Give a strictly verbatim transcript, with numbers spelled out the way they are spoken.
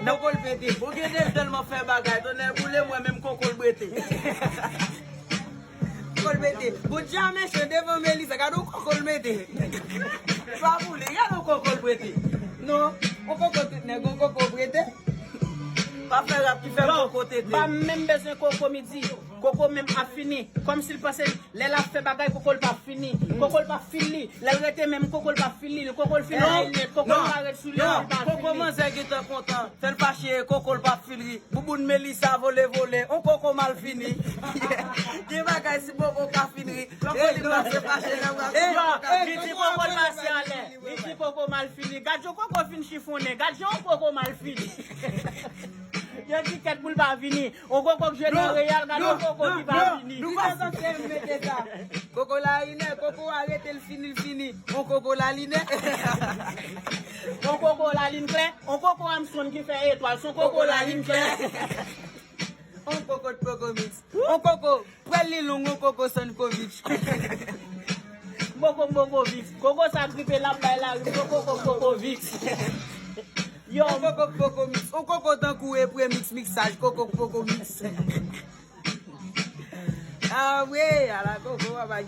Koko l pete. Ou gen de tèlman fè bagay, tonnè boule mwen menm koko l brete. Koko l pete. Bon, Djamè chan devan Melisa, gade yon koko l mete. Pa boule, gade yon koko l brete. Non, yon koko tout nèg, yon koko brete. Pa fè rap ki fè koko tete. Pa menm bezwen koko midi. Koko menm ap fini. Kòmsi l panse lè l ap fè bagay, koko l pa fini. Koko l pa fini. Lè l rete menm, koko l pa fini. Koko l fini. Koko l pa ret sou li, non, li pa fini. Koko manzè gentan kontan. Fè l fache, koko l pa fini. Bouboun Melisa vole vole. On koko mal fini. Gen bagay si poko ka fini. Koko li pase fache nan bra. Yo, li di koko l pase anlè. Li di koko mal fini. Gad jan koko fin chifonnen. Gad jan koko mal fini. Yo di kèt pou l pa vini. On koko k jwe nan Real, gade on koko ki pa vini. Nou pa sanse mete sa. Koko lalinè, koko a rete l fini, l fini. On koko lalinè. On koko lalin klè, on koko Armstrong ki fè etwal, son koko lalin klè. On koko t poko mix. On koko, pwèl li long, on koko Sankovic. Boko Bokovic. Koko sa gripe l ap bay larim, koko Bokovic. Yo, on koko k poko mix. On koko tankou e premix mixaj, koko k poko mix. Ah wi, ala koko, papa.